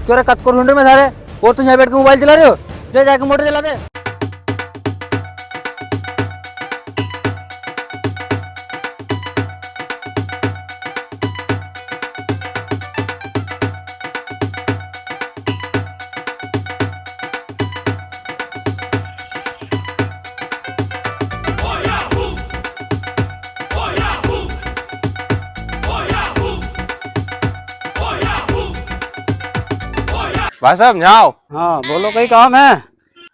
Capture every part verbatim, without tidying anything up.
क्यों रे, कद को ढूंढ रहे मैं थारे, और तू यहाँ बैठ के मोबाइल चला रहे हो? जा, जाके मोटर चला दे। भाई साहब, यहाँ आओ। हाँ, बोलो, कई काम है?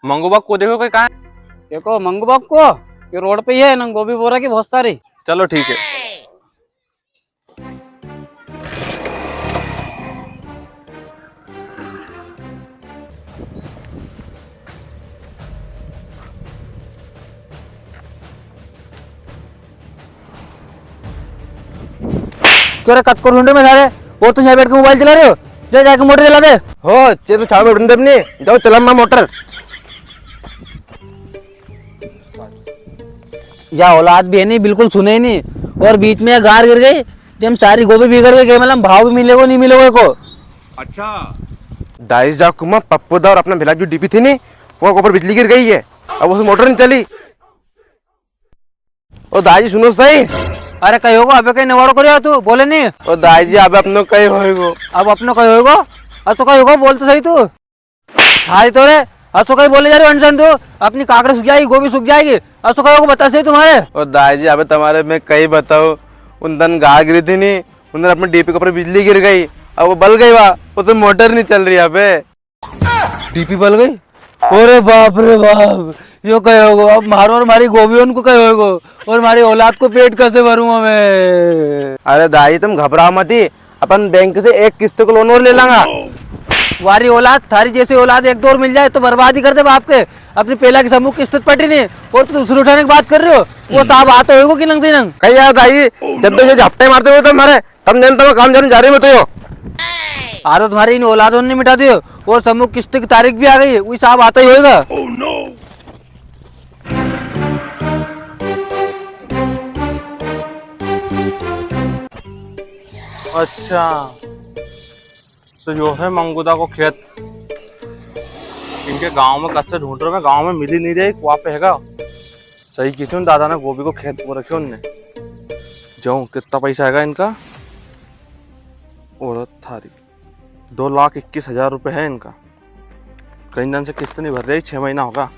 मंगू बा को देखो, कई कहाँ है? देखो, मंगू बा को, ये रोड पे ही है ना, गोभी बो रखी बहुत सारी। चलो, ठीक है। क्यों रे, कद को ढूंढ रहे मैं थारे, और तू यहाँ बैठ के मोबाइल चला रहे हो? जा, जाके मोटर चला दे। हो, चे तो छाव में ढूंढ दे अपनी, जाओ चला माँ मोटर। या औलाद भी है नी, बिल्कुल सुने ही नी। और बीच में गार गिर गई, जब सारी गोभी बिगड़ गई, मतलब भाव भी मिलेगो, नी मिलेगो एको। अच्छा। दाई जा कुमा पप्पू दा और अपना भिला जो डीपी थी नी, वो ऊपर बिजली गिर गई है, अब उसे मोटर नी चली। ओ दाई जी सुनो सही। अरे कई होगो, अबे कई नवाड़ो करियो तू, बोले नी। ओ दाई जी, अबे अपनो कई होएगो। अब अपनो कई होएगो? अब तो कई होगो, बोल तो सही तू। हाय तो रे, असो कई बोले जा रहे हो अनसन तू? अपनी काकड़ी सूख जाएगी, गोभी सूख जाएगी, असो कई होगो बता सही तुम्हारे। ओ दाई जी, अबे तुम्हारे मैं कई बताऊं, उन दन गार गिरी थी नी, उन दन अपने डीपी के ऊपर बिजली गिर गई, अब वो बल गई वा, वो तो मोटर नी चल रही अबे। डीपी बल गई? अरे बाप रे बाप, यो कई होगो? अब मारो और मारी गोभी उनको कई होगो? और मारी औलाद को पेट कैसे भरूंगा मैं? अरे दाई, तुम घबराओ मती, अपन बैंक से एक किस्त को लोन और ले लांगा। वारी औलाद, थारी जैसी औलाद एक दो और मिल जाए तो बर्बाद ही कर दे बाप के। अपनी पहला की समूह किस्त पटी नी और तू दूसरी उठाने की बात कर रहे हो? वो साहब आता होएगो कि नंग से नंग? कई यार दाई, जब तक ये झपटे मारते हुए तो मारे तम जन तम काम जन जा रही मैं तो यो। आरो तुम्हारी इन औलादों ने मिटा दियो और समूह किस्त की तारीख भी आ गई है, वही साहब आता ही होएगा। अच्छा, तो यो है मंगूदा को खेत। इनके गांव में कद से ढूंढ रहा मैं, गांव में मिली नी रही, कुआ पे हैगा। सही की थी उन दादा ने, गोभी को खेत बो रखे उनने। जाऊं, कितना पैसा आएगा इनका? औरत थारी, दो लाख इक्कीस हजार रुपए है इनका। कई दन से किस्त नी भर रही, छह महीना होगा।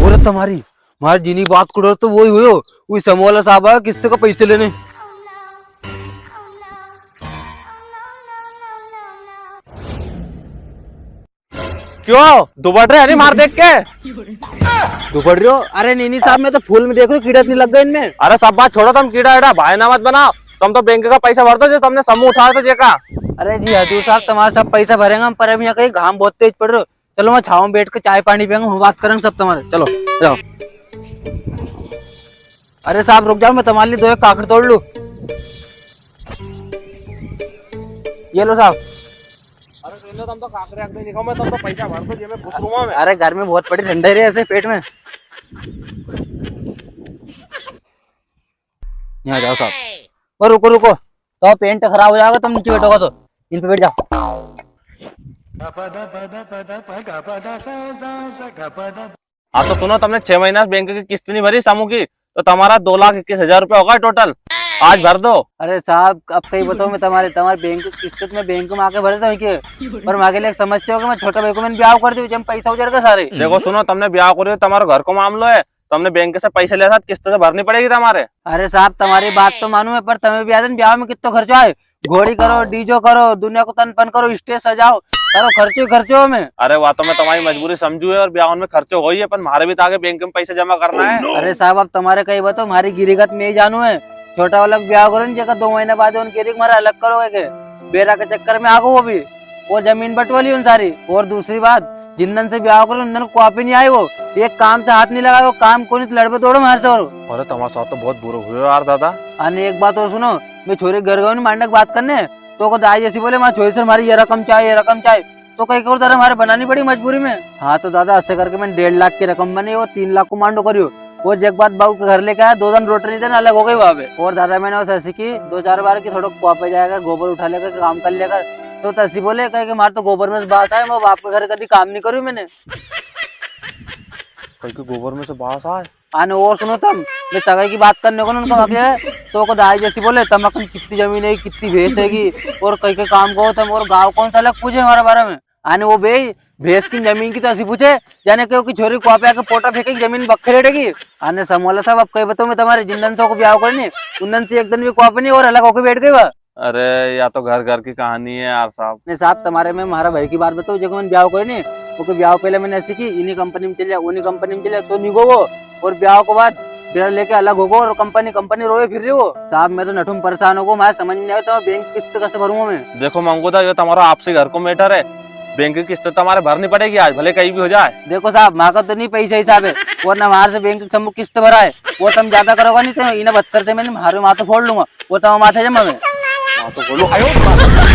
औरत तुम्हारी, मारे जिनी बात करो तो वही हुयो, वही समूह वाला साहब आया किस्त का पैसे लेने। क्यों दुबड़ रहे? अरे मार देख के। दुबड़ रहे हो? अरे नी नी साहब, मैं तो फूल में देख रहा हूँ, कीड़ा तो नी लग गए इनमें। अरे सब बात छोड़ो, तुम कीड़ा एड़ा बहाना मत बनाओ, तुम तो बैंक का पैसा भर दो जो तुमने समूह उठाया था जेका। अरे जी हजूर साहब, तुम्हारा सब पैसा भरेंगे हम, पर अब यहाँ कई घाम बहुत तेज पड़ रहा है। चलो, मैं छाव में बैठ के चाय पानी पियेंगे, हम बात करेंगे सब तुम्हारे। चलो, जाओ। अरे साहब, रुक जाओ, मैं तुम्हारे लिए दो एक काकड़ी तोड़ लूं। ये लो साहब। अरे, रहने दो, तुम तो काकड़ी आकड़ी नहीं खाओ, मैं तुम तो पैसा भर दो, जेब में घुस लूंगा मैं। अरे, घर में बहुत पड़ी, ठंडा ही रहे ऐसे पेट में। यहाँ जाओ साहब। और रुको, रुको, तो पेंट खराब हो जाएगा, तुम नीचे बैठोगा तो। इन पे बैठ जाओ। हाँ तो सुनो, तुमने छह महीना से बैंक की किस्त नहीं भरी समूह की, तो तुम्हारा दो लाख इक्कीस हजार रुपया होगा टोटल। आज भर दो। अरे साहब, अब कई बताऊं मैं तुम्हारे, तुम्हारे बैंक की किस्त मैं बैंक में आके भर देता हूँ के, पर मारे लिए एक समस्या होगी, मैं छोटा भाई को मैंने ब्याह कर दी, जब पैसा उजड़ गया सारे। देखो सुनो, तुमने ब्याह कर दियो, तुम्हारे घर को मामलो है, तुमने बैंक से पैसा लिया था, किस्त से भरनी पड़ेगी तुम्हारे। अरे साहब, तुम्हारी बात तो मानू है, पर तुम्हें भी याद है ब्याह में कितना खर्चा है, घोड़ी करो, डीजो करो, दुनिया को तन पन करो, स्टेज सजाओ, करो, खर्चो ही खर्चो में। अरे, वा तो मैं तुम्हारी मजबूरी समझू है और ब्याह में खर्चो हो ही है, पर म्हारे भी तो आगे बैंक में पैसा जमा करना है। अरे साहब, अब तुम्हारे कई बताओ, म्हारी गिरीगत में ही जानू है। छोटा वाला को ब्याह करो न, जेका दो महीने बाद उन गिरी म्हारे अलग करोगे के? बेरा के चक्कर में आगो वो भी, वो जमीन बटवा ली उन सारी। और दूसरी बात, जिन दन से ब्याह करो, उन दन को आप ही नहीं आए वो। एक काम से हाथ नहीं लगाए, वो काम कोनी तो लड़बे दौड़ो म्हारे से और। अरे, तुम्हारे साथ तो बहुत बुरा हुआ यार दादा। अने एक बात और सुनो, मैं छोरी घर गयो नी मांडा की बात करने, तो को दाई जैसी बोले, "माँ छोरी से म्हारी ये रकम चाहे, ये रकम चाहे।" तो कई करूँ दादा, म्हारे बनानी पड़ी मजबूरी में। हाँ तो दादा, ऐसे करके मैंने डेढ़ लाख की रकम बनी और तीन लाख को मांडो करियो। वो जेक बात बाबू के घर लेके आया, दो दिन रोटी नहीं देना, अलग हो गई वहाँ पे। और दादा मैंने उसे ऐसी की दो चार बार की थोड़ा कुआ पे जाएगा, गोबर उठा लेकर काम कर लेकर, तो तसी बोले कहे कि मारे तो गोबर में से बास आए, मैं बाप के घर कभी काम नहीं करूँ मैंने। कहे कि गोबर में से बास आए। आने और सुनो तम, मैं सगाई की बात करने को ना उनका वहाँ के, तो को दाई जैसी बोले, तम अखन कितनी जमीन है, कितनी भैंस हैगी, और कई के काम को तम, और गाँव कौन सा अलग पूछे हमारे बारे में। आने वो बे भैंस की जमीन की तो ऐसी पूछे, जाने क्यों कि छोरी कुआ पे आके पोटा फेंके, जमीन बखरे रहेगी। आने समोला साहब, अब कई बताऊँ मैं, तुम्हारे जिन दन से को ब्याह करनी, उन दन से एक दिन भी कुआ पे नहीं और अलग होके बैठ गई वह। अरे, या तो घर घर की कहानी है यार साहब। नहीं साहब, तुम्हारे में हमारा भाई की बात बताऊँ, जेको मैंने ब्याह करे नी, ओके ब्याह पहले मैंने ऐसी की, इन्हीं कंपनी में चले जा, उन्हीं कंपनी में चले जा, तो नहीं गो वो। और ब्याह के बाद बेरा लेके अलग हो गो और कंपनी, कंपनी रोए फिर रही हो। साहब, मैं तो नठुम परेशान हो गो, मैं समझ में नहीं आया, तो बैंक की किस्त कैसे भरूंगा मैं? देखो मंगू दा, यो तुम्हारा आपसी घर को मैटर है, बैंक की किस्त तो हमारे भरनी पड़ेगी आज, भले कहीं भी हो जाए। देखो साहब, माँ का तो नहीं पैसा हिसाब है, वरना हमारे से बैंक की समूह किस्त भरा है, वो तुम ज्यादा करोगा नहीं तो इन्हें बत्तर से मैंने मारे माँ तो फोड़ लूंगा। वो तो माथे जमा में। हाँ, तो बोलो।